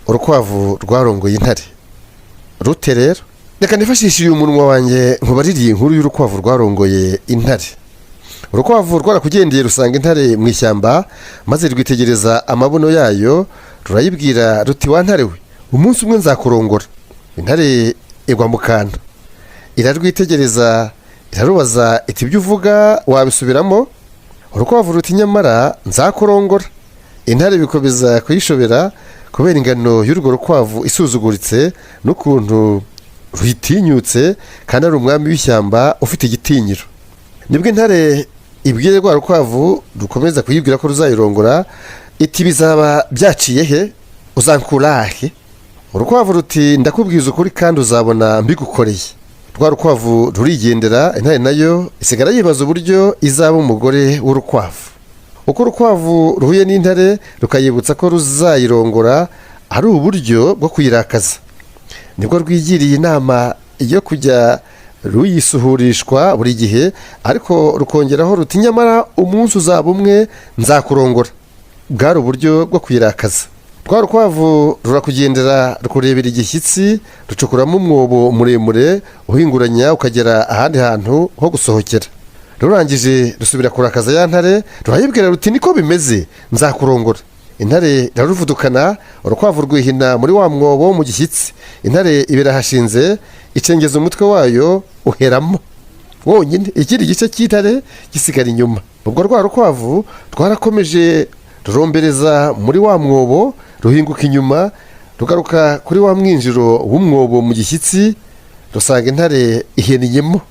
Urukwavu rwarongoye intare rute? Rero reka nifashishe uyu munwa wanjye nkubaririye inkuru y'urukwavu rwarongoye intare. Urukwavu rwarakugendeye, rusanga intare mu ishyamba, maze rwitegereza amabuno yayo, rurayibwira ruti: "Wa ntare we, umunsi umwe nzakurongora." Intare igwa mu kantu, irarwitegereza, irarubaza iti: "Ibyo uvuga wabisubiramo?" Urukwavu ruti: "Nyamara nzakurongora." Intare bikomeza kuyishobera kubera ingano y'urwo rukwavu isuzuguritse n'ukuntu ruyitinyutse, kandi ari umwami w'ishyamba ufite igitinyiro. Nibwo intare ibwire rwa rukwavu rukomeza kuyibwira ko ruzayirongora iti: "Bizaba byaciye he? Uzankura he?" Urukwavu ruti: "Ndakubwiza ukuri, kandi uzabona mbigukoreye." Rwa rukwavu rurigendera, intare nayo isigara yibaza uburyo izaba umugore w'urukwavu. Uko urukwavu ruhuye n'intare rukayibutsa ko ruzayirongora, ari uburyo bwo kuyirakaza. Nibwo rwigiriye inama yo kujya ruyisuhurishwa buri gihe, ariko rukongeraho ruti: "Nyamara umunsi uzaba umwe nzakurongora." Bwari uburyo bwo kuyirakaza. Rwa rukwavu rurakugendera, rukurebera igishyitsi, rucukuramo umwobo muremure uhinguranya ukagera ahandi hantu ho gusohokera. Rurangije rusubira kurakaza ya ntare, rurayibwira ruti: "Niko bimeze, nzakurongora." Intare iraruvudukana, urukwavu rwihina muri wa mwobo mu gishyitsi. Intare ibirahashinze, icengeza umutwe wayo uheramo wonyine, ikindi gice cy'intare gisigara inyuma. Ubwo rwa rukwavu rwarakomeje, rurombereza muri wa mwobo, ruhinguka inyuma, rugaruka kuri wa mwinjiro w'umwobo mu gishyitsi, rusanga intare ihennyemo.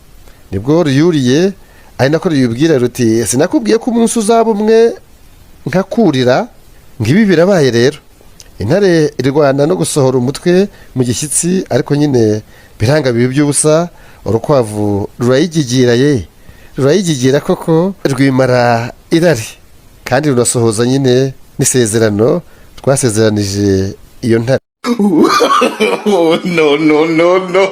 Nibwo ruyuriye, ari nako ruyibwira ruti: "Sinakubwiye ko umunsi uzaba umwe nkakurira? Ngo ibi birabaye rero." Intare irwana no gusohora umutwe mu gishyitsi, ariko nyine biranga bibi by'ubusa. Urukwavu rurayigigira ye, rurayigigira koko, rwimara irari, kandi rurasohoza nyine n'isezerano rwasezeranije iyo ntare. Oh, no, no, no, no.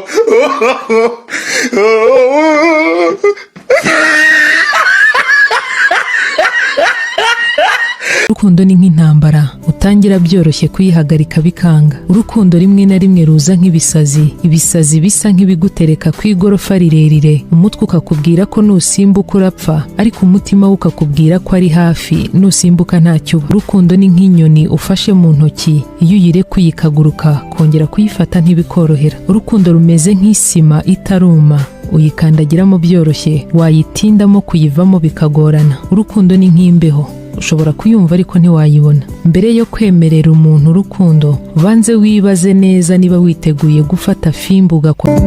Urukundo ni nk'intambara, utangira byoroshye, kuyihagarika bikanga. Urukundo rimwe na rimwe ruza nk'ibisazi, ibisazi bisa nk'ibigutereka ku igorofa rirerire. Umutwe ukakubwira ko nusimbuka urapfa, ariko umutima we ukakubwira ko ari hafi, nusimbuka ntacyo uba. Urukundo ni nk'inyoni ufashe mu ntoki, iyo uyirekuye ikaguruka, kongera kuyifata ntibikorohera. Urukundo rumeze nk'isima itaruma, uyikandagiramo byoroshye, wayitindamo kuyivamo bikagorana. Urukundo ni nk'imbeho, ushobora kuyumva ariko ntiwayibona. Mbere yo kwemerera umuntu urukundo, banze wibaze neza niba witeguye gufata fimbo ugakora.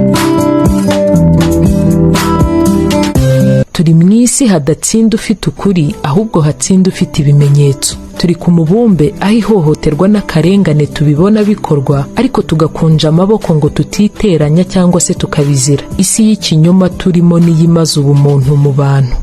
Turi mu isi hadatsinda ufite ukuri, ahubwo hatsinda ufite ibimenyetso. Turi ku mubumbe aho ihohoterwa n'akarengane tubibona bikorwa, ariko tugakunja amaboko ngo tutiteranya cyangwa se tukabizira. Isi y'ikinyoma turimo niyo imaze ubumuntu mu bantu.